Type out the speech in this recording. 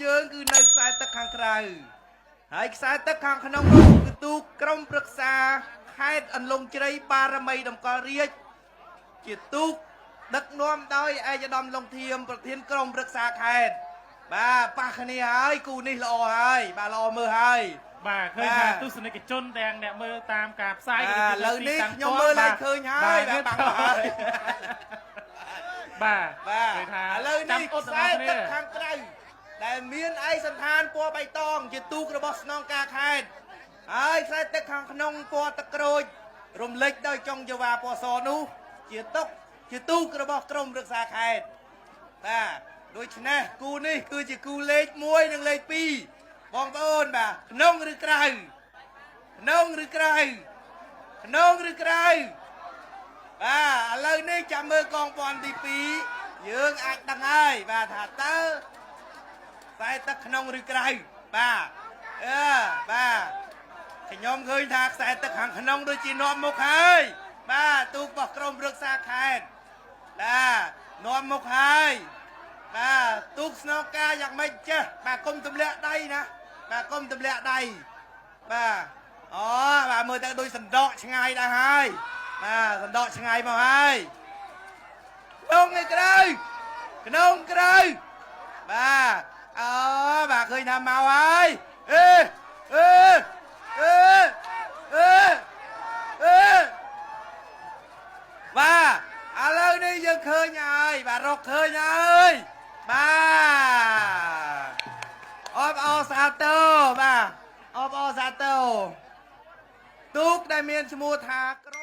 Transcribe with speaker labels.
Speaker 1: យើងគឺនៅខ្សែទឹកខាងក្រៅហើយខ្សែទឹកខាងក្នុងនោះគឺទូកក្រុមប្រឹក្សាខេត្តអន្លង់ជ្រៃបារមីតម្កល់រាជជាទូកដឹកនាំដោយឯកឧត្តមលងធៀមប្រធានក្រុមប្រឹក្សាខេត្តបាទប៉ះគ្នាហើយគូនេះល្អហើយបាទល្អមើលហើយ
Speaker 2: បាទឃើញថាទស្សនិកជនទាំងអ្នកមើលតាមការផ្សាយ
Speaker 1: បាទឥឡូវនេះខ្ញុំមើលឡើងឃើញហើយបាទបាំងហើយ
Speaker 2: បាទ
Speaker 1: បាទ
Speaker 2: ឃើញថា
Speaker 1: ឥឡូវនេះ
Speaker 2: ចាំអត់
Speaker 1: ខ្សែ
Speaker 2: ទាំងអស់គ្នា
Speaker 1: ទឹកខាងក្រៅដែលមានឯកសន្តានពណ៌បៃតងជាទូករបស់ស្នងការខេត្តហើយខ្សែទឹកខាងក្នុងពណ៌ទឹកក្រូចរំលេចដោយចុងចវាពណ៌សនោះជាតុកជាទូករបស់ក្រុមរក្សាខេត្តបាទដូច្នេះគូនេះគឺជាគូលេខ1និងលេខ2បងប្អូនបាទក្នុងឬក្រៅក្នុងឬក្រៅក្នុងឬក្រៅ បាទឥឡូវនេះចាំមើលកងពាន់ទី2យើងអាចដឹងហើយបាទថាតើខ្សែទឹកក្នុងឬក្រៅបាទអឺបាទខ្ញុំឃើញថាខ្សែទឹកខាងក្នុងដូចជានាំមុខហើយបាទទូករបស់ក្រុមរក្សាខេត្តបាទនាំមុខហើយបាទទូកស្នងការយ៉ាងម៉េចចេះបាទគុំទម្លាក់ដៃណាបាទគុំទម្លាក់ដៃបាទអូបាទមើលទៅដូចសណ្ដកឆ្ងាយដែរហើយបាទសណ្ដកឆ្ងាយមកហើយក្នុងឯក្រៅក្នុងក្រៅបាទអូបាទឃើញថាមកហើយអេអេអេអេអេបាទឥឡូវនេះយើងឃើញហើយបាទរកឃើញហើយបាទអបអរសាទរបាទអបអរសាទរទូកដែលមានឈ្មោះថាក្រុម